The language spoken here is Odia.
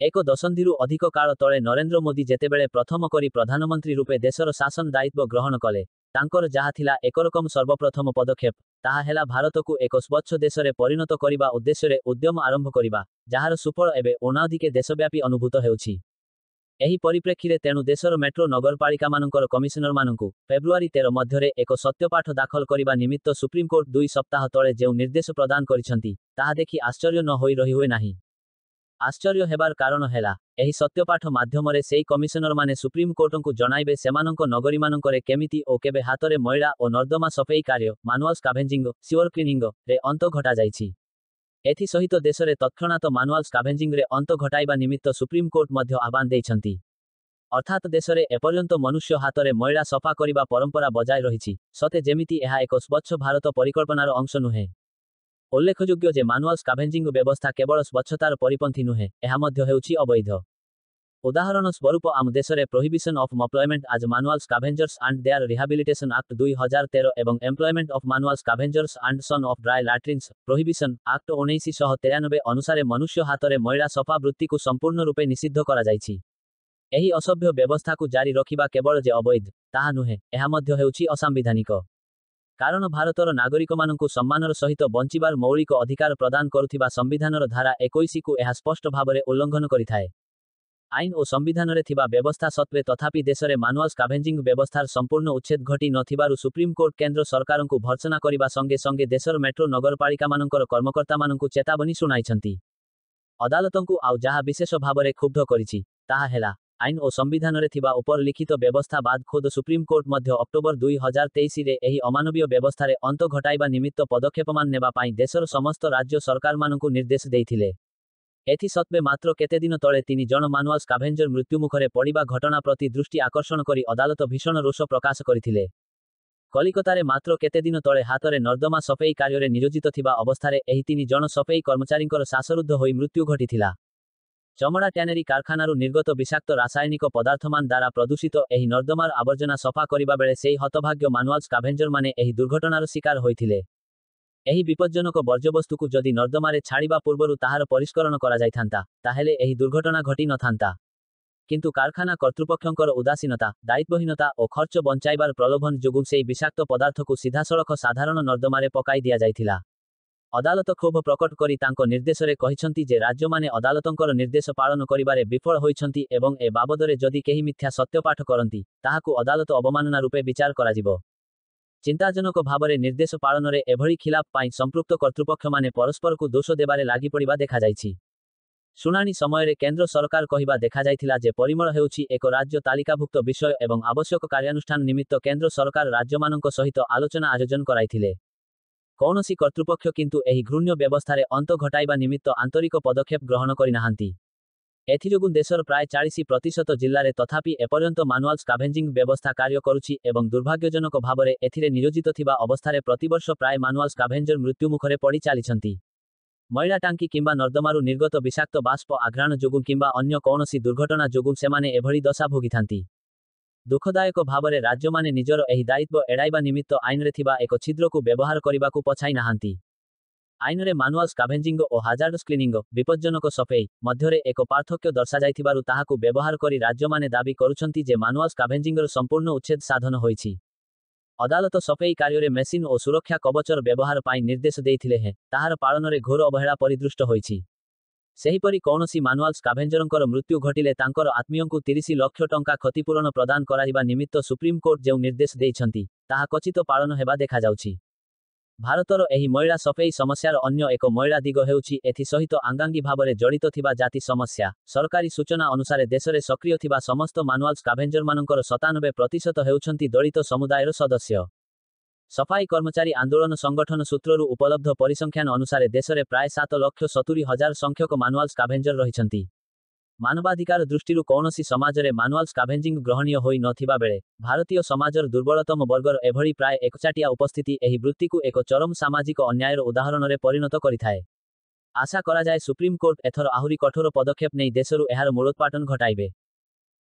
ଏକ ଦଶନ୍ଧିରୁ ଅଧିକ କାଳ ତଳେ ନରେନ୍ଦ୍ର ମୋଦୀ ଯେତେବେଳେ ପ୍ରଥମ କରି ପ୍ରଧାନମନ୍ତ୍ରୀ ରୂପେ ଦେଶର ଶାସନ ଦାୟିତ୍ୱ ଗ୍ରହଣ କଲେ, ତାଙ୍କର ଯାହା ଥିଲା ଏକରକମ ସର୍ବପ୍ରଥମ ପଦକ୍ଷେପ, ତାହା ହେଲା ଭାରତକୁ ଏକ ସ୍ୱଚ୍ଛ ଦେଶରେ ପରିଣତ କରିବା ଉଦ୍ଦେଶ୍ୟରେ ଉଦ୍ୟମ ଆରମ୍ଭ କରିବା, ଯାହାର ସୁଫଳ ଏବେ ଊଣାଧିକେ ଦେଶବ୍ୟାପୀ ଅନୁଭୂତ ହେଉଛି। ଏହି ପରିପ୍ରେକ୍ଷୀରେ ତେଣୁ ଦେଶର ମେଟ୍ରୋ ନଗରପାଳିକାମାନଙ୍କର କମିଶନରମାନଙ୍କୁ ଫେବୃଆରୀ 13 ମଧ୍ୟରେ ଏକ ସତ୍ୟପାଠ ଦାଖଲ କରିବା ନିମିତ୍ତ ସୁପ୍ରିମକୋର୍ଟ 2 ସପ୍ତାହ ତଳେ ଯେଉଁ ନିର୍ଦ୍ଦେଶ ପ୍ରଦାନ କରିଛନ୍ତି, ତାହା ଦେଖି ଆଶ୍ଚର୍ଯ୍ୟ ନ ହୋଇ ରହିହୁଏ ନାହିଁ। ଆଶ୍ଚର୍ଯ୍ୟ ହେବାର କାରଣ ହେଲା, ଏହି ସତ୍ୟପାଠ ମାଧ୍ୟମରେ ସେଇ କମିଶନରମାନେ ସୁପ୍ରିମକୋର୍ଟଙ୍କୁ ଜଣାଇବେ ସେମାନଙ୍କ ନଗରୀମାନଙ୍କରେ କେମିତି ଓ କେବେ ହାତରେ ମଇଳା ଓ ନର୍ଦ୍ଦମା ସଫେଇ କାର୍ଯ୍ୟ, ମାନୁଆଲ ସ୍କାଭେଞ୍ଜିଙ୍ଗ, ସିୱର କ୍ଲିନିଙ୍ଗ ରେ ଅନ୍ତ ଘଟାଯାଇଛି। ଏଥିସହିତ ଦେଶରେ ତତ୍କ୍ଷଣାତ ମାନୁଆଲ ସ୍କାଭେଞ୍ଜିଙ୍ଗରେ ଅନ୍ତ ଘଟାଇବା ନିମିତ୍ତ ସୁପ୍ରିମକୋର୍ଟ ମଧ୍ୟ ଆହ୍ୱାନ ଦେଇଛନ୍ତି। ଅର୍ଥାତ୍ ଦେଶରେ ଏପର୍ଯ୍ୟନ୍ତ ମନୁଷ୍ୟ ହାତରେ ମଇଳା ସଫା କରିବା ପରମ୍ପରା ବଜାୟ ରହିଛି, ସତେ ଯେମିତି ଏହା ଏକ ସ୍ୱଚ୍ଛ ଭାରତ ପରିକଳ୍ପନାର ଅଂଶ ନୁହେଁ। ଉଲ୍ଲେଖଯୋଗ୍ୟ ଯେ ମାନୁଆଲ ସ୍କାଭେଞ୍ଜିଙ୍ଗ ବ୍ୟବସ୍ଥା କେବଳ ସ୍ୱଚ୍ଛତାର ପରିପନ୍ଥୀ ନୁହେଁ, ଏହା ମଧ୍ୟ ହେଉଛି ଅବୈଧ। ଉଦାହରଣ ସ୍ୱରୂପ ଆମ ଦେଶରେ Prohibition of Employment as Manual Scavengers and Their Rehabilitation Act 2013 ଏବଂ Employment of Manual Scavengers and Sons of Dry Latrines Prohibition Act 1993 ଅନୁସାରେ ମନୁଷ୍ୟ ହାତରେ ମଇଳା ସଫା ବୃତ୍ତିକୁ ସମ୍ପୂର୍ଣ୍ଣ ରୂପେ ନିଷିଦ୍ଧ କରାଯାଇଛି। ଏହି ଅସଭ୍ୟ ବ୍ୟବସ୍ଥାକୁ ଜାରି ରଖିବା କେବଳ ଯେ ଅବୈଧ, ତାହା ନୁହେଁ, ଏହା ମଧ୍ୟ ହେଉଛି ଅସାମ୍ବିଧାନିକ। କାରଣ ଭାରତର ନାଗରିକମାନଙ୍କୁ ସମ୍ମାନର ସହିତ ବଞ୍ଚିବାର ମୌଳିକ ଅଧିକାର ପ୍ରଦାନ କରୁଥିବା ସମ୍ବିଧାନର ଧାରା 21କୁ ଏହା ସ୍ପଷ୍ଟ ଭାବରେ ଉଲ୍ଲଂଘନ କରିଥାଏ। ଆଇନ ଓ ସମ୍ବିଧାନରେ ଥିବା ବ୍ୟବସ୍ଥା ସତ୍ତ୍ୱେ ତଥାପି ଦେଶରେ ମାନୁଆଲ ସ୍କାଭେଞ୍ଜିଙ୍ଗ ବ୍ୟବସ୍ଥାର ସମ୍ପୂର୍ଣ୍ଣ ଉଚ୍ଛେଦ ଘଟି ନଥିବାରୁ ସୁପ୍ରିମକୋର୍ଟ କେନ୍ଦ୍ର ସରକାରଙ୍କୁ ଭର୍ତ୍ସନା କରିବା ସଙ୍ଗେ ସଙ୍ଗେ ଦେଶର ମେଟ୍ରୋ ନଗରପାଳିକାମାନଙ୍କର କର୍ମକର୍ତ୍ତାମାନଙ୍କୁ ଚେତାବନୀ ଶୁଣାଇଛନ୍ତି। ଅଦାଲତଙ୍କୁ ଆଉ ଯାହା ବିଶେଷ ଭାବରେ କ୍ଷୁବ୍ଧ କରିଛି, ତାହା ହେଲା, ଆଇନ ଓ ସମ୍ବିଧାନରେ ଥିବା ଉପର ଲିଖିତ ବ୍ୟବସ୍ଥା ବାଦ ଖୋଦ ସୁପ୍ରିମକୋର୍ଟ ମଧ୍ୟ ଅକ୍ଟୋବର 2023ରେ ଏହି ଅମାନବୀୟ ବ୍ୟବସ୍ଥାରେ ଅନ୍ତ ଘଟାଇବା ନିମିତ୍ତ ପଦକ୍ଷେପମାନ ନେବା ପାଇଁ ଦେଶର ସମସ୍ତ ରାଜ୍ୟ ସରକାରମାନଙ୍କୁ ନିର୍ଦ୍ଦେଶ ଦେଇଥିଲେ। ଏଥିସତ୍ତ୍ୱେ ମାତ୍ର କେତେଦିନ ତଳେ ତିନି ଜଣ ମାନୁଆଲ ସ୍କାଭେଞ୍ଜର ମୃତ୍ୟୁମୁଖରେ ପଡ଼ିବା ଘଟଣା ପ୍ରତି ଦୃଷ୍ଟି ଆକର୍ଷଣ କରି ଅଦାଲତ ଭୀଷଣ ରୋଷ ପ୍ରକାଶ କରିଥିଲେ। କଲିକତାରେ ମାତ୍ର କେତେଦିନ ତଳେ ହାତରେ ନର୍ଦ୍ଦମା ସଫେଇ କାର୍ଯ୍ୟରେ ନିୟୋଜିତ ଥିବା ଅବସ୍ଥାରେ ଏହି ତିନି ଜଣ ସଫେଇ କର୍ମଚାରୀଙ୍କର ଶ୍ୱାସରୁଦ୍ଧ ହୋଇ ମୃତ୍ୟୁ ଘଟିଥିଲା। ଚମଡ଼ା ଟ୍ୟାନେରୀ କାରଖାନାରୁ ନିର୍ଗତ ବିଷାକ୍ତ ରାସାୟନିକ ପଦାର୍ଥମାନ ଦ୍ୱାରା ପ୍ରଦୂଷିତ ଏହି ନର୍ଦ୍ଦମାର ଆବର୍ଜନା ସଫା କରିବା ବେଳେ ସେଇ ହତଭାଗ୍ୟ ମାନୁଆଲ ସ୍କାଭେଞ୍ଜରମାନେ ଏହି ଦୁର୍ଘଟଣାର ଶିକାର ହୋଇଥିଲେ। ଏହି ବିପଜ୍ଜନକ ବର୍ଜ୍ୟବସ୍ତୁକୁ ଯଦି ନର୍ଦ୍ଦମାରେ ଛାଡ଼ିବା ପୂର୍ବରୁ ତାହାର ପରିଷ୍କରଣ କରାଯାଇଥାନ୍ତା, ତାହେଲେ ଏହି ଦୁର୍ଘଟଣା ଘଟି ନଥାନ୍ତା। କିନ୍ତୁ କାରଖାନା କର୍ତ୍ତୃପକ୍ଷଙ୍କର ଉଦାସୀନତା, ଦାୟିତ୍ୱହୀନତା ଓ ଖର୍ଚ୍ଚ ବଞ୍ଚାଇବାର ପ୍ରଲୋଭନ ଯୋଗୁଁ ସେଇ ବିଷାକ୍ତ ପଦାର୍ଥକୁ ସିଧାସଳଖ ସାଧାରଣ ନର୍ଦ୍ଦମାରେ ପକାଇ ଦିଆଯାଇଥିଲା। ଅଦାଲତ କ୍ଷୋଭ ପ୍ରକଟ କରି ତାଙ୍କ ନିର୍ଦ୍ଦେଶରେ କହିଛନ୍ତି ଯେ ରାଜ୍ୟମାନେ ଅଦାଲତଙ୍କର ନିର୍ଦ୍ଦେଶ ପାଳନ କରିବାରେ ବିଫଳ ହୋଇଛନ୍ତି ଏବଂ ଏ ବାବଦରେ ଯଦି କେହି ମିଥ୍ୟା ସତ୍ୟପାଠ କରନ୍ତି, ତାହାକୁ ଅଦାଲତ ଅବମାନନା ରୂପେ ବିଚାର କରାଯିବ। ଚିନ୍ତାଜନକ ଭାବରେ ନିର୍ଦ୍ଦେଶ ପାଳନରେ ଏଭଳି ଖିଲାପ ପାଇଁ ସମ୍ପୃକ୍ତ କର୍ତ୍ତୃପକ୍ଷମାନେ ପରସ୍ପରକୁ ଦୋଷ ଦେବାରେ ଲାଗିପଡ଼ିବା ଦେଖାଯାଇଛି। ଶୁଣାଣି ସମୟରେ କେନ୍ଦ୍ର ସରକାର କହିବା ଦେଖାଯାଇଥିଲା ଯେ ପରିମଳ ହେଉଛି ଏକ ରାଜ୍ୟ ତାଲିକାଭୁକ୍ତ ବିଷୟ ଏବଂ ଆବଶ୍ୟକ କାର୍ଯ୍ୟାନୁଷ୍ଠାନ ନିମିତ୍ତ କେନ୍ଦ୍ର ସରକାର ରାଜ୍ୟମାନଙ୍କ ସହିତ ଆଲୋଚନା ଆୟୋଜନ କରାଇଥିଲେ। କୌଣସି କର୍ତ୍ତୃପକ୍ଷ କିନ୍ତୁ ଏହି ଘୃଣ୍ୟ ବ୍ୟବସ୍ଥାରେ ଅନ୍ତ ଘଟାଇବା ନିମିତ୍ତ ଆନ୍ତରିକ ପଦକ୍ଷେପ ଗ୍ରହଣ କରିନାହାନ୍ତି। ଏଥିଯୋଗୁଁ ଦେଶର ପ୍ରାୟ 40% ଜିଲ୍ଲାରେ ତଥାପି ଏପର୍ଯ୍ୟନ୍ତ ମାନୁଆଲ ସ୍କାଭେଞ୍ଜିଙ୍ଗ ବ୍ୟବସ୍ଥା କାର୍ଯ୍ୟ କରୁଛି ଏବଂ ଦୁର୍ଭାଗ୍ୟଜନକ ଭାବରେ ଏଥିରେ ନିୟୋଜିତ ଥିବା ଅବସ୍ଥାରେ ପ୍ରତିବର୍ଷ ପ୍ରାୟ ମାନୁଆଲ ସ୍କାଭେଞ୍ଜର ମୃତ୍ୟୁମୁଖରେ ପଡ଼ି ଚାଲିଛନ୍ତି। ମଇଳା ଟାଙ୍କି କିମ୍ବା ନର୍ଦ୍ଦମାରୁ ନିର୍ଗତ ବିଷାକ୍ତ ବାଷ୍ପ ଆଘ୍ରାଣ ଯୋଗୁଁ କିମ୍ବା ଅନ୍ୟ କୌଣସି ଦୁର୍ଘଟଣା ଯୋଗୁଁ ସେମାନେ ଏଭଳି ଦଶା ଭୋଗିଥାନ୍ତି। ଦୁଃଖଦାୟକ ଭାବରେ ରାଜ୍ୟମାନେ ନିଜର ଏହି ଦାୟିତ୍ୱ ଏଡ଼ାଇବା ନିମିତ୍ତ ଆଇନରେ ଥିବା ଏକ ଛିଦ୍ରକୁ ବ୍ୟବହାର କରିବାକୁ ପଛାଇ ନାହାନ୍ତି। ଆଇନରେ ମାନୁଆଲ ସ୍କାଭେଞ୍ଜିଙ୍ଗ ଓ ହାଜାର୍ଡସ୍ କ୍ଲିନିଙ୍ଗ, ବିପଜ୍ଜନକ ସଫେଇ ମଧ୍ୟରେ ଏକ ପାର୍ଥକ୍ୟ ଦର୍ଶାଯାଇଥିବାରୁ ତାହାକୁ ବ୍ୟବହାର କରି ରାଜ୍ୟମାନେ ଦାବି କରୁଛନ୍ତି ଯେ ମାନୁଆଲ ସ୍କାଭେଞ୍ଜିଙ୍ଗର ସମ୍ପୂର୍ଣ୍ଣ ଉଚ୍ଛେଦ ସାଧନ ହୋଇଛି। ଅଦାଲତ ସଫେଇ କାର୍ଯ୍ୟରେ ମେସିନ୍ ଓ ସୁରକ୍ଷା କବଚର ବ୍ୟବହାର ପାଇଁ ନିର୍ଦ୍ଦେଶ ଦେଇଥିଲେ ହେଁ ତାହାର ପାଳନରେ ଘୋର ଅବହେଳା ପରିଦୃଷ୍ଟ ହୋଇଛି। ସେହିପରି କୌଣସି ମାନୁଆଲ ସ୍କାଭେଞ୍ଜରଙ୍କର ମୃତ୍ୟୁ ଘଟିଲେ ତାଙ୍କର ଆତ୍ମୀୟଙ୍କୁ 30 ଲକ୍ଷ ଟଙ୍କା କ୍ଷତିପୂରଣ ପ୍ରଦାନ କରାଯିବା ନିମିତ୍ତ ସୁପ୍ରିମକୋର୍ଟ ଯେଉଁ ନିର୍ଦ୍ଦେଶ ଦେଇଛନ୍ତି, ତାହା କ୍ୱଚିତ ପାଳନ ହେବା ଦେଖାଯାଉଛି। ଭାରତର ଏହି ମଇଳା ସଫେଇ ସମସ୍ୟାର ଅନ୍ୟ ଏକ ମଇଳା ଦିଗ ହେଉଛି ଏଥି ସହିତ ଅଙ୍ଗାଙ୍ଗୀ ଭାବରେ ଜଡ଼ିତ ଥିବା ଜାତି ସମସ୍ୟା। ସରକାରୀ ସୂଚନା ଅନୁସାରେ ଦେଶରେ ସକ୍ରିୟ ଥିବା ସମସ୍ତ ମାନୁଆଲ ସ୍କାଭେଞ୍ଜରମାନଙ୍କର 97% ହେଉଛନ୍ତି ଦଳିତ ସମୁଦାୟର ସଦସ୍ୟ। ସଫାଇ କର୍ମଚାରୀ ଆନ୍ଦୋଳନ ସଂଗଠନ ସୂତ୍ରରୁ ଉପଲବ୍ଧ ପରିସଂଖ୍ୟାନ ଅନୁସାରେ ଦେଶରେ ପ୍ରାୟ 7,70,000 ସଂଖ୍ୟକ ମାନୁଆଲ ସ୍କାଭେଞ୍ଜର ରହିଛନ୍ତି। ମାନବାଧିକାର ଦୃଷ୍ଟିରୁ କୌଣସି ସମାଜରେ ମାନୁଆଲ ସ୍କାଭେଞ୍ଜିଙ୍ଗ ଗ୍ରହଣୀୟ ହୋଇ ନଥିବା ବେଳେ ଭାରତୀୟ ସମାଜର ଦୁର୍ବଳତମ ବର୍ଗର ଏଭଳି ପ୍ରାୟ ଏକଚାଟିଆ ଉପସ୍ଥିତି ଏହି ବୃତ୍ତିକୁ ଏକ ଚରମ ସାମାଜିକ ଅନ୍ୟାୟର ଉଦାହରଣରେ ପରିଣତ କରିଥାଏ। ଆଶା କରାଯାଏ, ସୁପ୍ରିମକୋର୍ଟ ଏଥର ଆହୁରି କଠୋର ପଦକ୍ଷେପ ନେଇ ଦେଶରୁ ଏହାର ମୂଳୋତ୍ପାଟନ ଘଟାଇବେ।